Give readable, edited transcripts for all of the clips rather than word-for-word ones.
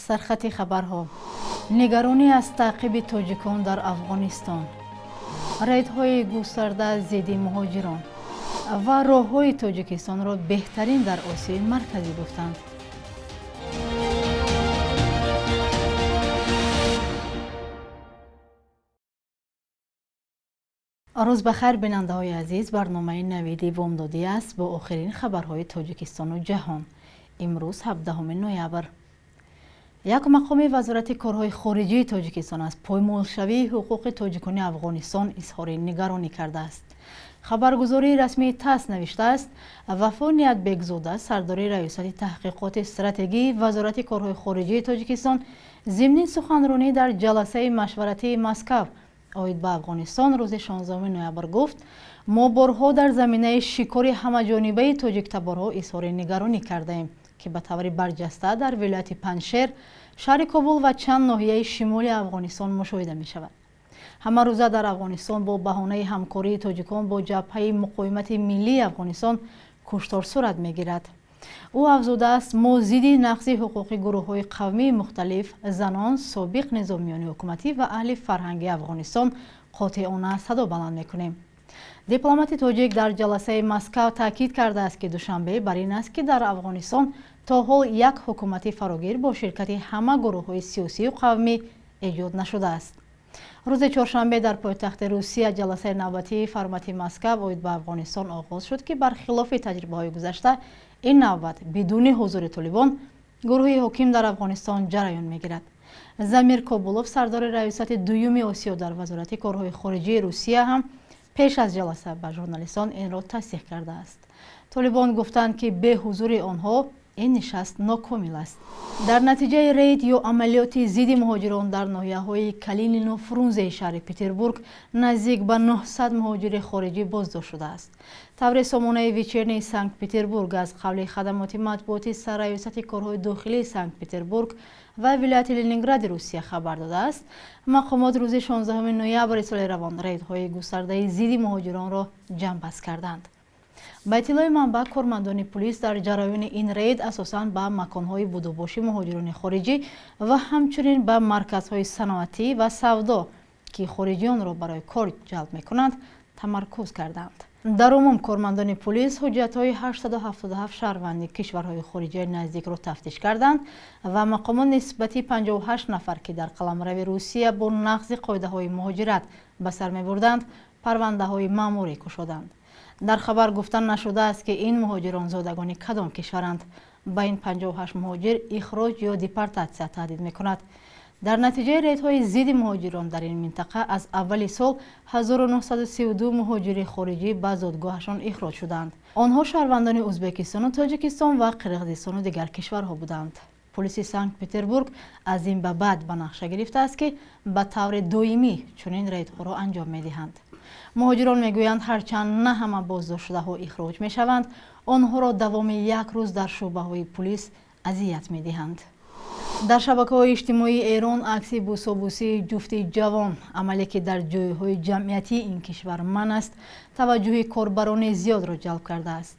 Сархати хабарҳо: нигаронӣ аз таъқиби тоҷикон дар Афғонистон, рейдҳои густарда зидди муҳоҷирон ва роҳҳои Тоҷикистонро беҳтарин дар Осиёи Марказӣ гуфтанд. Рӯз ба хайр, бинандаҳои азиз. Барномаи Навиди Бомдодӣ аст бо охирин хабарҳои Тоҷикистону ҷаҳон. Имрӯз 17 ноябр. Як мақоми Вазорати корҳои хориҷии Тоҷикистон аз поймолшавии ҳуқуқи тоҷикони Афғонистон изҳори нигаронӣ кардааст. Хабаргузории расмии ТАСС навиштааст, Вафо Ниятбекзода, сардори Раёсати таҳқиқоти стратегии Вазорати корҳои хориҷии Тоҷикистон, зимни суханронӣ дар ҷаласаи машваратии Москав оид ба Афғонистон рӯзи 16 ноябр гуфт: мо борҳо дар заминаи шикори ҳамаҷонибаи тоҷиктаборҳо изҳори нигаронӣ кардаем, ки ба таври барҷаста дар вилояти Панҷшер, шаҳри Кобул ва чанд ноҳияи шимоли Афғонистон мушоҳида мешавад. Ҳамарӯза дар Афғонистон бо баҳонаи ҳамкории тоҷикон бо ҷабҳаи муқовимати миллии Афғонистон куштор сурат мегирад. Ӯ афзудааст, мо зидди нақзи ҳуқуқи гурӯҳҳои қавмии мухталиф, занон, собиқ низомиёни ҳукуматӣ ва аҳли фарҳанги Афғонистон қотеона садо баланд мекунем. Дипломати тоҷик дар ҷаласаи Москав таъкид кардааст, ки Душанбе бар ин аст, ки дар Афғонистон то ҳол як ҳукумати фарогир бо ширкати ҳама гурӯҳҳои сиёсию қавмӣ эҷод нашудааст. Рӯзи чоршанбе дар пойтахти Русия ҷаласаи навбатии формати Москав оид ба Афғонистон оғоз шуд, ки бархилофи таҷрибаҳои гузашта ин навбат бидуни ҳузури Толибон, гурӯҳи ҳоким дар Афғонистон, ҷараён мегирад. Замир Кобулов, сардори Раёсати дуюми Осиё дар Вазорати корҳои хориҷии Русия, ҳам пеш аз ҷаласа ба журналистон инро тасдиқ кардааст. Толибон гуфтанд, ки бе ҳузури онҳо ин нишаст нокомил аст. Дар натиҷаи рейд ё амалиёти зидди муҳоҷирон дар ноҳияҳои Калинину Фрунзеи шаҳри Петербург наздик ба 900 муҳоҷири хориҷӣ боздошт шудааст. Тавре сомонаи Вечерний Санкт Петербург аз қавли хадамоти матбуоти Сарраёсати корҳои дохилии Санкт Петербург ва вилояти Ленингради Русия хабар додааст, мақомот рӯзи 16 ноябри соли равон рейдҳои густардаи зидди муҳоҷиронро ҷамъбаст карданд. Ба иттилои манбаъ, кормандони пулис дар ҷараёни ин рейд асосан ба маконҳои будубоши муҳоҷирони хориҷӣ ва ҳамчунин ба марказҳои саноатӣ ва савдо, ки хориҷионро барои кор ҷалб мекунанд, тамаркуз карданд. Дар умум кормандони пулис ҳуҷҷатҳои 877 шаҳрванди кишварҳои хориҷияи наздикро тафтиш карданд ва мақомот нисбати 58 нафар, ки дар қаламрави Русия бо нақзи қоидаҳои муҳоҷират ба сар мебурданд, парвандаҳои маъмурӣ кушоданд. Дар хабар гуфта нашудааст, ки ин муҳоҷирон зодагони кадом кишваранд. Ба ин 58 муҳоҷир ихроҷ ё депортатсия таҳдид мекунад. Дар натиҷаи рейдҳои зидди муҳоҷирон дар ин минтақа аз аввали сол 1932 муҳоҷири хориҷӣ ба зодгоҳашон ихроҷ шуданд. Онҳо шаҳрвандони Ӯзбекистону Тоҷикистон ва Қирғизистону дигар кишварҳо буданд. Полиси Санкт Петербург аз ин ба баъд ба нақша гирифтааст, ки ба таври доимӣ чунин рейдҳоро анҷом медиҳанд. Муҳоҷирон мегӯянд, ҳарчанд на ҳама боздоштшудаҳо ихроҷ мешаванд, онҳоро давоми як рӯз дар шӯъбаҳои пулис азият медиҳанд. Дар шабакаҳои иҷтимоии Эрон акси бӯсобӯсии ҷуфти ҷавон, амале ки дар ҷойҳои ҷамъиятии ин кишвар манъ аст, таваҷҷӯҳи корбарони зиёдро ҷалб кардааст.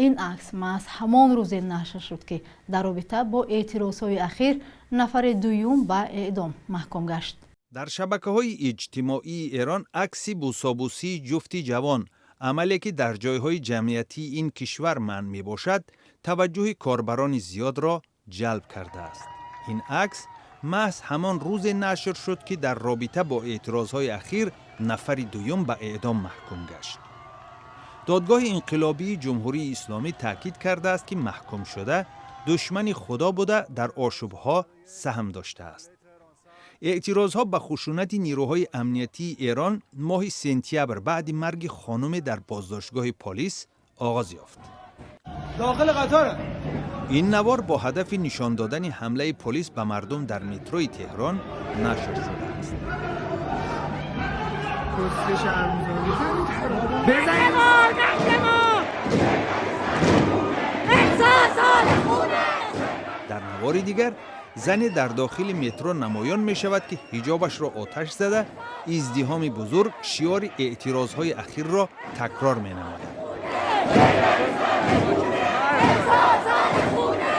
Ин акс маҳз ҳамон рӯзе нашр шуд, ки дар робита бо эътирозҳои ахир нафари дуюм ба эъдом маҳкум гашт. Дар шабакаҳои иҷтимоии Эрон акси бӯсобӯсии ҷуфти ҷавон, амале ки дар ҷойҳои ҷамъиятии ин кишвар манъ мебошад, таваҷҷӯҳи корбарони зиёдро ҷалб кардааст. Ин акс маҳз ҳамон рӯзе нашр шуд, ки дар робита бо эътирозҳои ахир нафари дуюм ба эъдом маҳкум гашт. Додгоҳи инқилобии Ҷумҳурии Исломӣ таъкид кардааст, ки маҳкумшуда душмани Худо буда, дар ошӯбҳо саҳм доштааст. Эътирозҳо ба хушунати нирӯҳои амниятии Эрон моҳи сентябр баъди марги хонуме дар боздоштгоҳи полис оғоз ёфт. Дохили қатора. Ин навор бо ҳадафи нишон додани ҳамлаи полис ба мардум дар метрои Теҳрон нашр шудааст. کسکش ارمزاده. قهرمان قهرمان احساسات خونه. Дар навори дигар зане дар дохили метро намоён мешавад, ки ҳиҷобашро оташ зада, издиҳоми бузург шиори эътирозҳои ахирро такрор менамояд. احساسات خونه.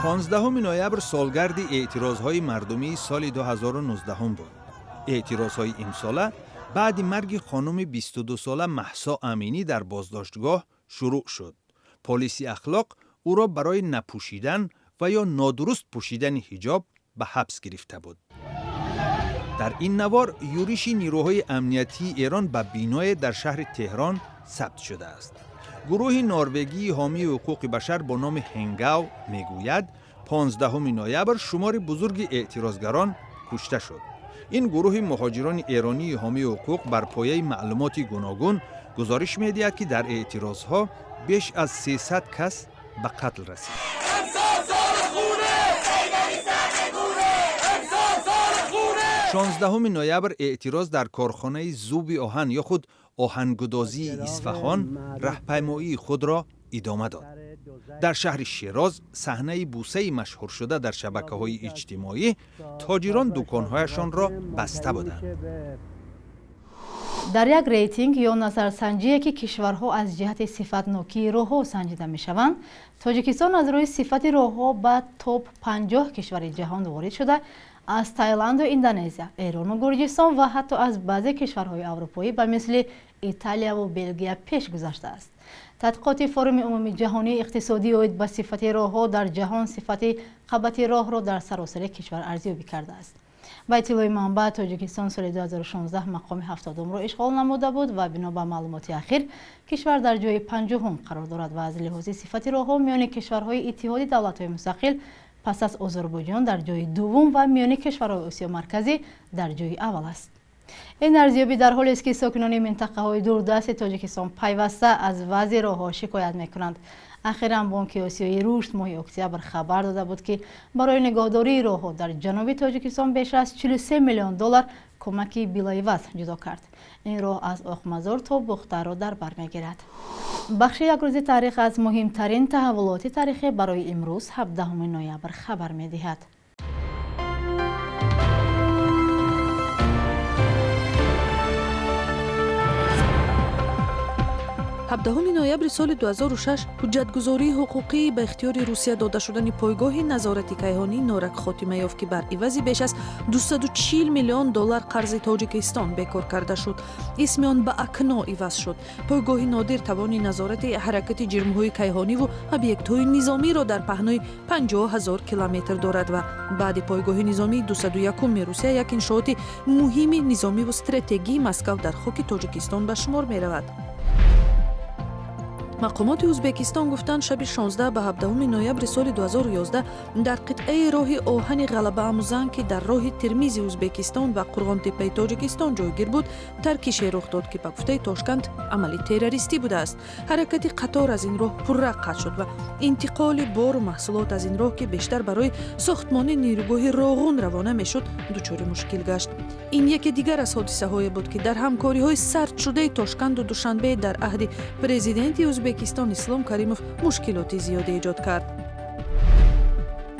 15 ноябр солгарди эътирозҳои мардумии соли 2019 буд. Эътирозҳои имсола баъди марги хонуми 22сола Маҳсо Аминӣ дар боздоштгоҳ шурӯъ шуд. Полиси ахлоқ ӯро барои напӯшидан ва ё нодуруст пӯшидани ҳиҷоб ба ҳабс гирифта буд. Дар ин навор юриши нирӯҳои амниятии Эрон ба биное дар шаҳри Теҳрон сабт шудааст. Гурӯҳи норвегии ҳомии ҳуқуқи башар бо номи Ҳенгав мегӯяд, 15 ноябр шумори бузурги эътирозгарон кушта шуд. Ин гурӯҳи муҳоҷирони эронии ҳомии ҳуқуқ бар пояи маълумоти гуногун гузориш медиҳад, ки дар эътирозҳо беш аз 300 кас ба қатл расид. 16 ноябр эътироз дар корхонаи зуби оҳан ё худ оҳангудозии Исфаҳон раҳпаймоии худро идома дод. Дар шаҳри Шероз, саҳнаи бусаи машҳуршуда дар шабакаҳои иҷтимоӣ, тоҷирон дуконҳояшонро баста буданд. Дар як рейтинг ё назарсанҷие, ки кишварҳо аз ҷиҳати сифатнокии роҳҳо санҷида мешаванд, Тоҷикистон аз рӯи сифати роҳҳо ба топ 50 кишвари ҷаҳон ворид шуда, аз Таиланду Индонезия, Эрону Гурҷистон ва ҳатто аз баъзе кишварҳои аврупоӣ ба мисли Италияву Белгия пеш гузаштааст. Тадқиқоти Форуми умумии ҷаҳонии иқтисодӣ оид ба сифати роҳҳо дар ҷаҳон сифати қабати роҳро дар саросари кишвар арзёбӣ кардааст. Ба иттилои манбаъ, Тоҷикистон соли 2016 мақоми 70-умро ишғол намуда буд ва бино ба маълумоти ахир кишвар дар ҷои 50-ум қарор дорад ва аз лиҳози сифати роҳҳо миёни кишварҳои Иттиҳоди давлатҳои мустақил пас аз Озарбойҷон дар ҷои дуввум ва миёни кишварҳои Осиё Марказӣ дар ҷои аввал аст. Ин арзёбӣ дар ҳолест, ки сокинони минтақаҳои дурдасти Тоҷикистон пайваста аз вазъи роҳҳо шикоят мекунанд. Ахиран Бонки Осиёии рушд моҳи октябр хабар дода буд, ки барои нигоҳдории роҳҳо дар ҷануби Тоҷикистон беш аз 43 миллион доллар кӯмаки билоиваз ҷудо кард. Ин роҳ аз Оқмазор то Бухтарро дар бар мегирад. Бахши якрӯзи таърих аз муҳимтарин таҳаввулоти таърихӣ барои имрӯз 17 ноябр хабар медиҳад. 17 ноябри соли 2006 ҳуҷҷатгузории ҳуқуқии ба ихтиёри Русия дода шудани пойгоҳи назорати кайҳонии Норак хотима ёфт, ки бар ивази беш аз 240 миллион доллар қарзи Тоҷикистон бекор карда шуд. Исми он ба Акно иваз шуд. Пойгоҳи нодир тавони назорати ҳаракати ҷирмҳои кайҳониву объектҳои низомиро дар паҳнои 50 ҳазор километр дорад ва баъди пойгоҳи низомии 201-уми Русия як иншооти муҳими низомиву стратегии Москав дар хоки Тоҷикистон ба шумор меравад. Мақомоти Ӯзбекистон гуфтанд, шаби 16 ба 17 ноябри соли 2011 дар қитъаи роҳи оҳани Ғалабаамузан, ки дар роҳи Термизи Ӯзбекистон ва Қурғонтеппаи Тоҷикистон ҷойгир буд, таркише рух дод, ки ба гуфтаи Тошканд амали террористӣ будааст. Ҳаракати қатор аз ин роҳ пурра қатъ шуд ва интиқоли бору маҳсулот аз ин роҳ, ки бештар барои сохтмони нерӯгоҳи Роғун равона мешуд, дучори мушкил гашт. Ин яке дигар аз ҳодисаҳое буд, ки дар ҳамкориҳои сардшудаи Тошканду Душанбе дар аҳди президенти Ӯзбекистон Ислом Каримов мушкилоти зиёде эҷод кард.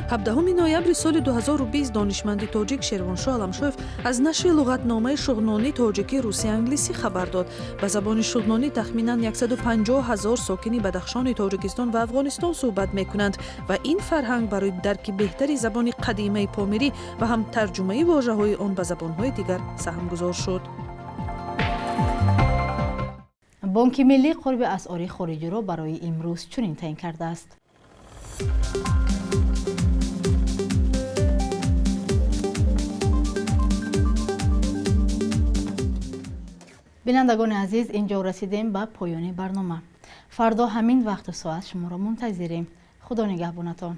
17 ноябри соли 2020 донишманди тоҷик Шервоншоҳ Аламшоев аз нашри луғатномаи шуғнонӣ тоҷикӣ русӣ англисӣ хабар дод. Ба забони шуғнонӣ тахминан 150 ҳазор сокини Бадахшони Тоҷикистон ва Афғонистон суҳбат мекунанд ва ин фарҳанг барои дарки беҳтари забони қадимаи помирӣ ва ҳам тарҷумаи вожаҳои он ба забонҳои дигар саҳмгузор шуд. Бонки Миллӣ қурби асъори хориҷиро барои имрӯз чунин таъин кардааст. Бинандагони азиз, инҷо расидем ба поёни барнома. Фардо ҳамин вақту соат шуморо мунтазирем. Худо нигаҳбонатон.